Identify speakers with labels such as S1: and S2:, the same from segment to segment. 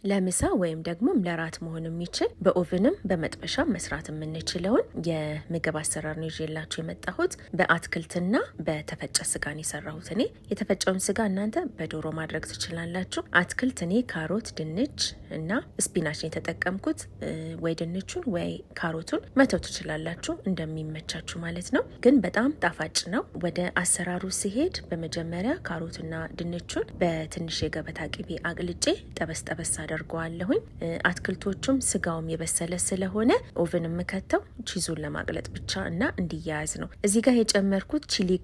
S1: ለምሳ ወይም ደግሞ ለራት መሆን የሚችል በ oven ም በመጥበሻ መስራት የምንችለውን የምግብ አሰራር ነው ይዤላችሁ የመጣሁት። በአትክልትና በተፈጨ ስጋን የሰራሁት እኔ። የተፈጨውን ስጋ እናንተ በዶሮ ማድረግ ትችላላችሁ። አትክልት እኔ ካሮት፣ ድንች እና spinach ን የተጠቀምኩት። ወይ ድንቹን ወይ ካሮቱን መተው ትችላላችሁ እንደሚመቻችሁ ማለት ነው። ግን በጣም ጣፋጭ ነው። ወደ አሰራሩ ሲሄድ በመጀመሪያ ካሮትና ድንቹን በትንሽ የገበታ ቅቤ አቅልጬ ጠበስ ጠበስ አደርገዋለሁኝ። አትክልቶቹም ስጋውም የበሰለ ስለሆነ oven የምከተው cheese ኡን ለማቅለጥ ብቻ እና እንዲያያዝ ነው። እዚህ ጋር የጨመርኩት chili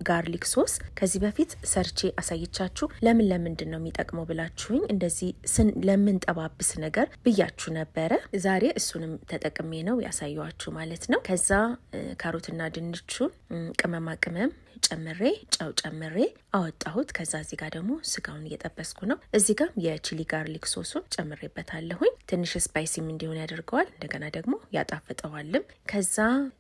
S1: garlic sauce ከዚህ በፊት ሰርቼ አሳይቻችሁ ለምን ለምንድን ነው የሚጠቅመው ብላችሁኝ እንደዚህ ለምንጠባብስ ነገር ብያችሁ ነበረ። ዛሬ እሱንም ተጠቅሜ ነው ያሳየኋችሁ ማለት ነው። ከዛ ካሮትና ድንቹን ቅመማ ቅመም ጨምሬ ጨው ጨምሬ አወጣሁት። ከዛ እዚህ ጋር ደግሞ ስጋውን እየጠበስኩ ነው። እዚህ ጋር የ chili garlic sauce ኡን ጨምሬበታለሁኝ። ትንሽ spicy ም እንዲሆን ያደርገዋል፣ እንደገና ደግሞ ያጣፍጠዋልም። ከዛ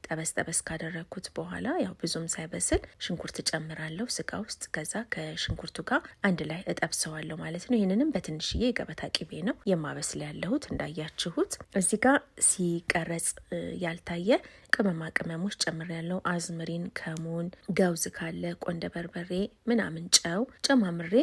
S1: ጠበስ ጠበስ ካደረግኩት በኋላ ያው ብዙም ሳይበስል ሽንኩርት ጨምራለሁ ስጋ ውስጥ። ከዛ ከሽንኩርቱ ጋር አንድ ላይ እጠብሰዋለሁ ማለት ነው። ይህንንም በትንሽዬ የገበታ ቅቤ ነው የማበስል ያለሁት እንዳያችሁት። እዚህ ጋር ሲቀረጽ ያልታየ ቅመማ ቅመሞች ጨምሬያለሁ። አዝምሪን፣ ከሙን፣ ገውዝ ካለ ቆንደ በርበሬ ምናምን ጨው ጨማምሬ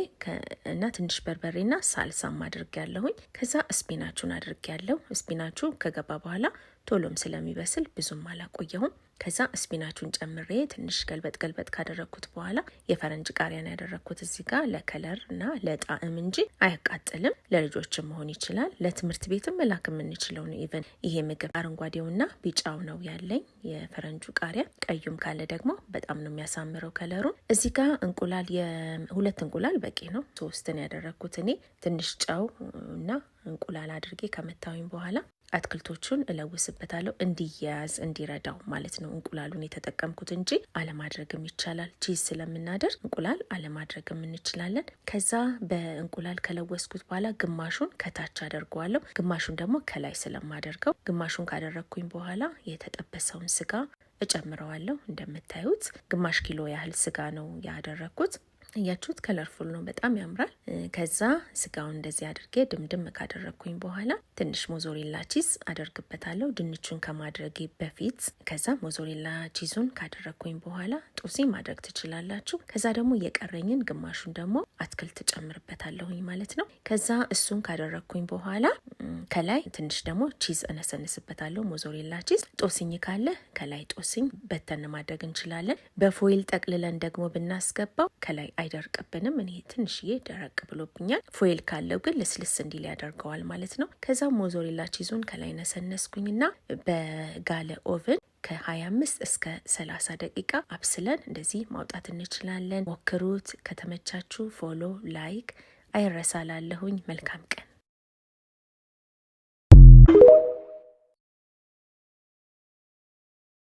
S1: እና ትንሽ በርበሬና ሳልሳም አድርጌያለሁኝ። ከዛ spinach ኡን አድርጌያለሁ። Spinach ኡ ከገባ በኋላ ቶሎም ስለሚበስል ብዙም አላቆየሁም። ከዛ spinach ኡን ጨምሬ ትንሽ ገልበጥ ገልበጥ ካደረግኩት በኋላ የፈረንጅ ቃሪያን ያደረግኩት እዚህ ጋር ለ color እና ለጣዕም እንጂ አያቃጥልም። ለልጆችም መሆን ይችላል። ለትምህርት ቤትም መላክ የምንችለው ነው። Even ይሄ ምግብ አረንጓዴውና ቢጫው ነው ያለኝ የፈረንጁ ቃሪያ። ቀዩም ካለ ደግሞ በጣም ነው የሚያሳምረው color ኡን። እዚህ ጋር እንቁላል የሁለት እንቁላል በቂ ነው። ሶስትን ያደረግኩት እኔ። ትንሽ ጨው እና እንቁላል አድርጌ ከመታሁኝ በኋላ አትክልቶቹን እለውስበታለሁ እንዲያያዝ እንዲረዳው ማለት ነው። እንቁላሉን የተጠቀምኩት እንጂ አለማድረግም ይቻላል። Cheese ስለምናደርግ እንቁላል አለማድረግም እንችላለን። ከዛ በእንቁላል ከለወስኩት በኋላ ግማሹን ከታች አደርገዋለሁ፣ ግማሹን ደግሞ ከላይ ስለማደርገው ግማሹን ካደረግኩኝ በኋላ የተጠበሰውን ስጋ እጨምረዋለሁ። እንደምታዩት ግማሽ ኪሎ ያህል ስጋ ነው ያደረግኩት። እያችሁት colorful ነው፣ በጣም ያምራል። ከዛ ስጋውን እንደዚህ አድርጌ ድምድም ካደረግኩኝ በኋላ ትንሽ mozzarella cheese አደርግበታለሁ ድንቹን ከማድረጌ በፊት። ከዛ mozzarella cheese ኡን ካደረግኩኝ በኋላ ጦስኝ ማድረግ ትችላላችሁ። ከዛ ደግሞ የቀረኝን ግማሹን ደግሞ አትክልት ጨምርበታለሁኝ ማለት ነው። ከዛ እሱን ካደረግኩኝ በኋላ ከላይ ትንሽ ደግሞ cheese እነሰንስበታለሁ፣ mozzarella cheese። ጦስኝ ካለ ከላይ ጦስኝ በተን ማድረግ እንችላለን። በ foil ጠቅልለን ደግሞ ብናስገባው ከላይ አይደርቅብንም። እኔ ትንሽዬ ደረቅ ብሎብኛል። Foil ካለው ግን ልስልስ እንዲል ያደርገዋል ማለት ነው። ከዛ mozzarella cheese ኡን ከላይ ነሰነስኩኝና በጋለ oven ከ25 እስከ 30 ደቂቃ አብስለን እንደዚህ ማውጣት እንችላለን። ሞክሩት። ከተመቻችሁ follow፣ like አይረሳላለሁኝ። መልካም ቀን።